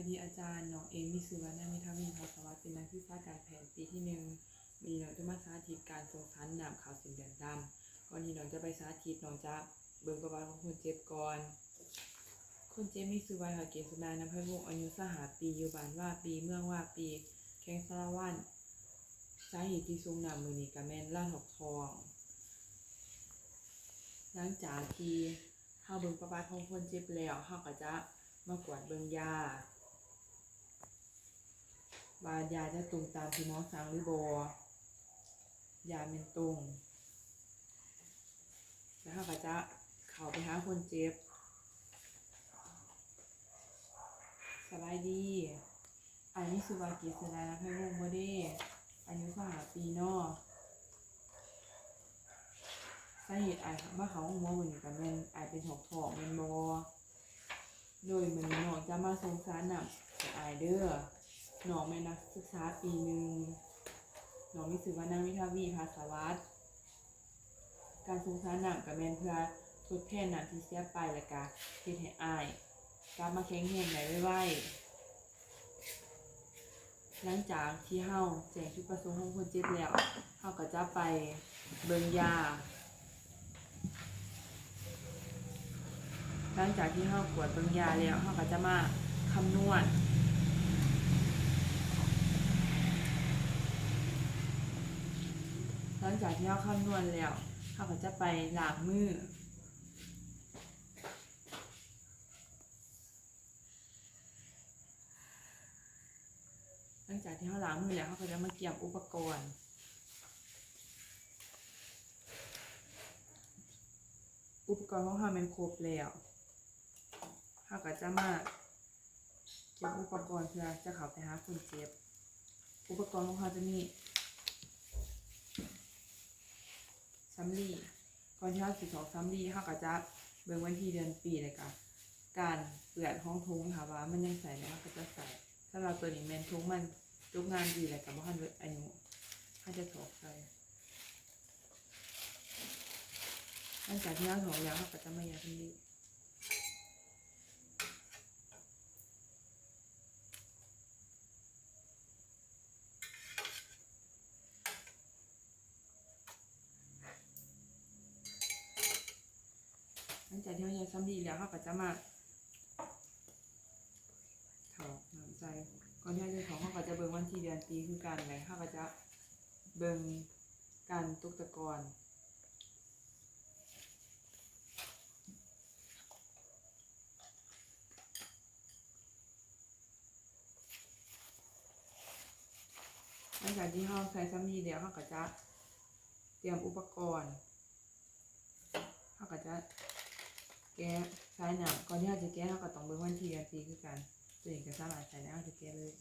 ນີ້ອາຈານ ນ້ອງເອງມີຊື່ວ່ານາງເມທາວີ ພາສະຫວັດ ເປັນນັກສຶກສາການແພດປີທີໜຶ່ງ. ມື້ນີ້ນ້ອງຈະມາສາທິດການສົ່ງສານນ້ຳເຂົ້າເສັ້ນເລືອດດຳ. ກ່ອນທີ່ນ້ອງຈະໄປສາທິດ ນ້ອງຈະເບິ່ງປະຫວັດຂອງຄົນເຈັບກ່ອນ. ຄົນເຈັບມີຊື່ວ່າ ທ້າວ ເກດສະດາ ນຳໄພວົງ ອາຍຸຊາວຫ້າປີ ຢູ່ບ້ານວາປີ ເມືອງວາປີ ແຂວງສາລະວັນ. ສາເຫດທີ່ສົ່ງນ້ຳມື້ນີ້ກະແມ່ນລາວຖອກທ້ອງ. ຫຼັງຈາກທີ່ເຮົາເບິ່ງປະຫວັດຂອງຄົນເຈັບແລ້ວ ເຮົາກະຈະມາກວດເບິ່ງຢາ ວ່າຢາຈະຕົງຕາມທີ່ໝໍສັ່ງຫຼືບໍ່. ຢາແມ່ນຕົງ. ແລ້ວເຮົາກະຈະເຂົ້າໄປຫາຄົນເຈັບ. ສະບາຍດີ. ອ້າຍມີຊື່ວ່າ ເກດສະດາ ນຳໄພວົງ ບໍ່ເດ? ອາຍຸຊາວຫ້າປີເນາະ. ສາເຫດອ້າຍມາເຂົ້າໂຮງໝໍມື້ນີ້ກະແມ່ນອ້າຍເປັນຖອກທ້ອງແມ່ນບໍ່? ໂດຍ ມື້ນີ້ນ້ອງຈະມາສົ່ງສານນ້ຳໃຫ້ອ້າຍເດີ. ນ້ອງແມ່ນນັກສຶກສາປີໜຶ່ງ. ນ້ອງມີຊື່ວ່ານາງວິທາວີ ພາສະຫວັດ. ການສົ່ງສານນ້ຳກະແມ່ນເພື່ອທົດແທນນ້ຳທີ່ເສຍໄປ ແລະກະເຮັດໃຫ້ອ້າຍກັບມາແຂງແຮງໄດ້ໄວໆ. ຫຼັງຈາກທີ່ເຮົາແຈ້ງຈຸດປະສົງຂອງຄົນເຈັບແລ້ວ ເຮົາກະຈະໄປເບິ່ງຢາ. ຫຼັງຈາກທີ່ເຮົາກວດເບິ່ງຢາແລ້ວ ເຮົາກະຈະມາຄຳນວນ. ຫຼັງຈາກທີ່ເຮົາຄຳນວນແລ້ວ ເຮົາກະຈະໄປລ້າງມື. ຫຼັງຈາກທີ່ເຮົາລ້າງມືແລ້ວ ເຮົາກະຈະມາກຽມອຸປະກອນ. ອຸປະກອນຂອງເຮົາແມ່ນຄົບແລ້ວ ເຮົາກະຈະມາກຽມອຸປະກອນເພື່ອຈະເຂົ້າໄປຫາຄົນເຈັບ. ອຸປະກອນຂອງເຮົາຈະມີສຳລີ. ກ່ອນທີ່ເຮົາຊິຖອກສຳລີ ເຮົາກະຈະເບິ່ງວັນທີເດືອນປີ ແລະກະການເປື້ອນຂອງຖົງ ຖ້າວ່າມັນຍັງໃຊ້ໄດ້ ເຮົາກະຈະໃສ່. ສຳລັບໂຕນີ້ແມ່ນຖົງມັນຈົບງານດີ ແລະກະບໍ່ທັນເບິດອາຍຸ ເຮົາຈະຖອກໃສ່. ຫຼັງຈາກທີ່ເຮົາຖອກແລ້ວ ເຮົາກະຈະມາຢາຍສຳລີ. ຫຼັງຈາກທີ່ເຮົາຢາຍສຳລີແລ້ວ ເຮົາກະຈະມາຖອກນ້ຳໃສ່. ກ່ອນທີ່ເຮົາຈະຖອກ ເຮົາກະຈະເບິ່ງວັນທີເດືອນປີຄືກັນ ແລະເຮົາກະຈະເບິ່ງການຕົກຕະກອນ. ຫຼັງຈາກທີ່ເຮົາໃສ່ສຳລີແລ້ວ ເຮົາກະຈະຕຽມອຸປະກອນ. ເຮົາກະຈະແກະສາຍນ້ຳ. ກ່ອນທີ່ເຮົາຈະແກະ ເຮົາກະຕ້ອງເບິ່ງວັນທີເດືອນປີຄືກັນ. ໂຕນີ້ກະສາມາດໃສ່ໄດ້ ເຮົາຈະແກະເລີຍ.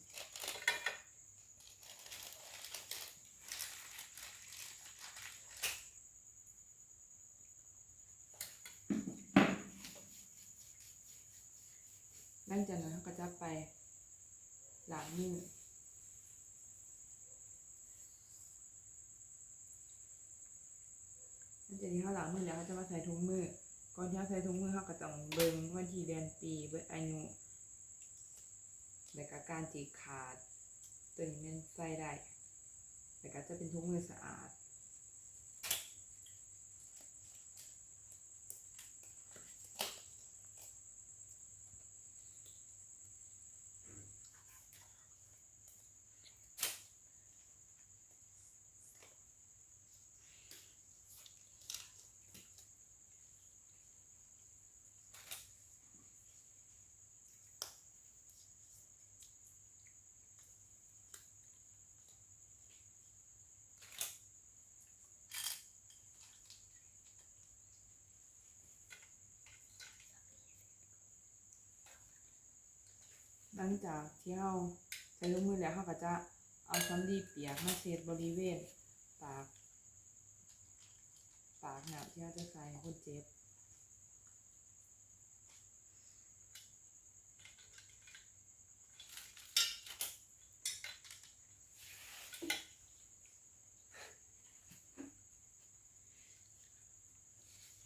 ຫຼັງຈາກນັ້ນເຮົາກະຈະໄປລ້າງມື. ຫຼັງຈາກທີ່ເຮົາລ້າງມືແລ້ວ ເຮົາຈະມາໃສ່ຖົງມື. ກ່ອນທີ່ເຮົາໃສ່ຖົງມື ເຮົາກະຕ້ອງເບິ່ງວັນທີເດືອນປີ ເບິດອາຍຸ ແລະກະການຈີກຂາດ. ໂຕນີ້ແມ່ນໃສ່ໄດ້ ແລະກະຈະເປັນຖົງມືສະອາດ. ຫຼັງຈາກທີ່ເຮົາໃສ່ຖົງມືແລ້ວ ເຮົາກະຈະເອົາສຳລີປຽກມາເຊັດບໍລິເວນປາກ ປາກນ້ຳທີ່ເຮົາຈະໃສ່ໃຫ້ຄົນເຈັບ.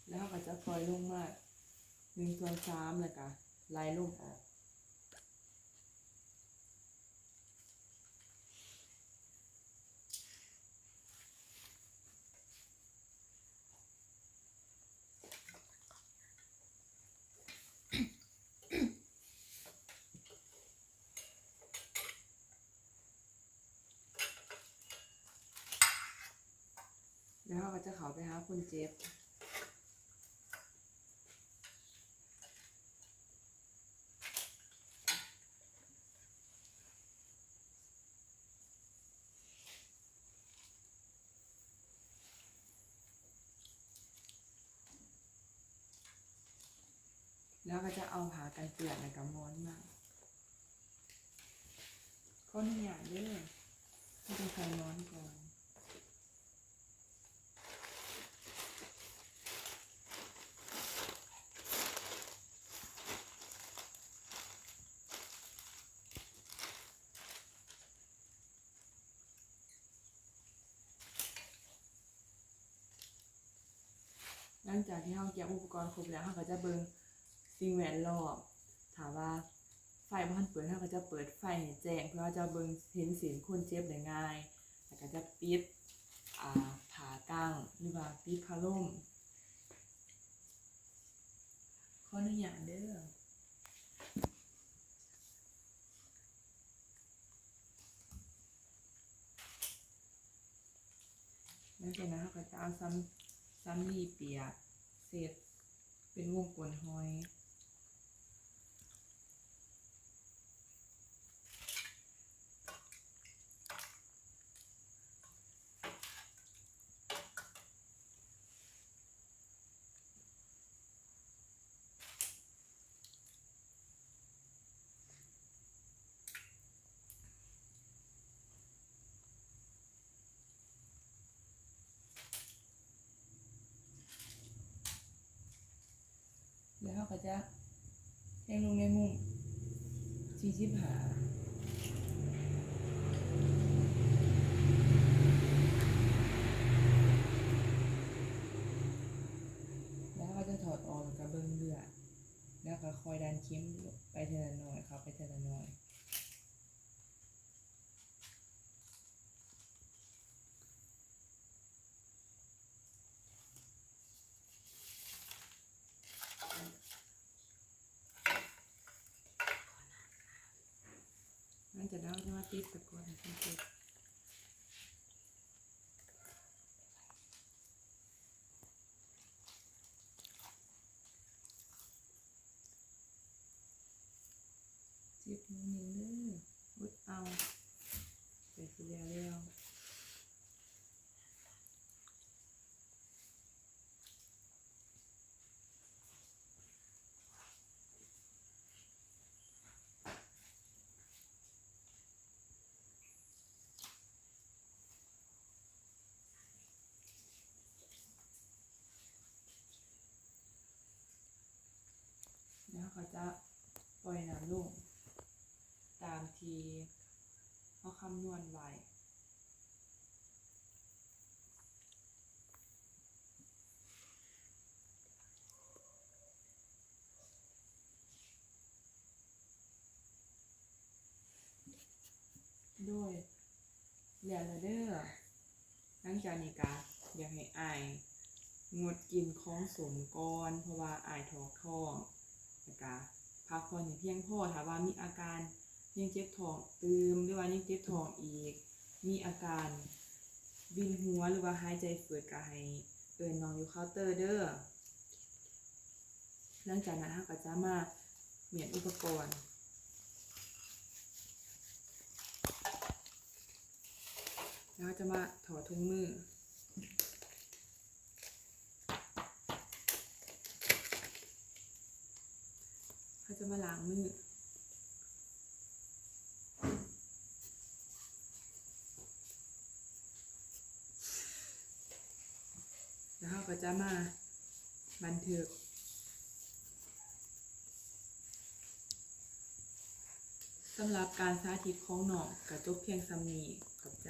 ແລ້ວເຮົາກະຈະປ່ອຍລົງມາໜຶ່ງສ່ວນສາມ ແລ້ວກະໄຫຼລົມອອກ. ຈະເຂົ້າໄປຫາຄົນເຈັບ. ແລ້ວກໍຈະເອົາຜ້າກັນເປື້ອນ ແລ້ວກໍໝອນມາ. ຂໍອະນຸຍາດເດີ ເຮົາຈະໃສ່ໝອນກ່ອນ. ຫຼັງຈາກທີ່ເຮົາກຽມອຸປະກອນຄົບແລ້ວ ເຮົາກໍຈະເບິ່ງສິ່ງແວດລ້ອມ. ຖ້າວ່າໄຟບໍ່ທັນເປີດ ເຮົາກໍຈະເປີດໄຟໃຫ້ແຈ້ງ ເພື່ອເຮົາຈະເບິ່ງເຫັນເສັ້ນຄົນເຈັບໄດ້ງ່າຍ ແລ້ວກໍຈະປິດ ອ່າ ຜ້າກັ້ງ ຫຼືວ່າປິດພັດລົມ. ຂໍອະນຸຍາດເດີ. ຫຼັງຈາກນັ້ນເຮົາກໍຈະເອົາສຳ ສຳລີປຽກເຊັດເປັນວົງກົ້ນຫອຍ. ແລ້ວເຮົາກໍຈະແທງລົງໃນມຸມສີ່ສິບຫ້າ ແລ້ວເຮົາກໍຈະຖອດອອກ ແລ້ວກໍເບິ່ງເລືອດ ແລ້ວກໍຄ່ອຍດັນເຂັມໄປເທື່ອລະໜ້ອຍ ເຂົ້າໄປເທື່ອລະໜ້ອຍ. ຫຼັງຈາກນັ້ນເຮົາຈະມາຕິດຕະກອນໃຫ້ເພິ່ນຕິດ. ເຈັບໜ້ອຍໜຶ່ງເດີ ອົດເອົາ ໃກ້ຊິແລ້ວແລ້ວ. ແລ້ວເຮົາກໍຈະປ່ອຍນ້ຳລົງຕາມທີ່ເຮົາຄຳນວນໄວ້. ໂດຍ ແລ້ວລະເດີ. ຫຼັງຈາກນີ້ກະຢາກໃຫ້ອ້າຍງົດກິນຂອງສົ້ມກ່ອນ ເພາະວ່າອ້າຍຖອກທ້ອງ ແລ້ວກະພັກຜ່ອນໃຫ້ພຽງພໍ. ຖ້າວ່າມີອາການຍັງເຈັບທ້ອງຕື່ມ ຫຼືວ່າຍັງເຈັບທ້ອງອີກ ມີອາການວິນຫົວ ຫຼືວ່າຫາຍໃຈຝືດ ກະໃຫ້ເອີ້ນນ້ອງຢູ່ເຄົາເຕີເດີ. ຫຼັງຈາກນັ້ນເຮົາກໍຈະມາມ້ຽນອຸປະກອນ ແລ້ວເຮົາຈະມາຖອດຖົງມື ເຮົາຈະມາລ້າງມື. ແລ້ວເຮົາກໍຈະມາບັນທຶກ ສຳລັບການສາທິດຂອງນ້ອງກໍຈົບພຽງສ່ຳນີ້. ຂອບໃຈ.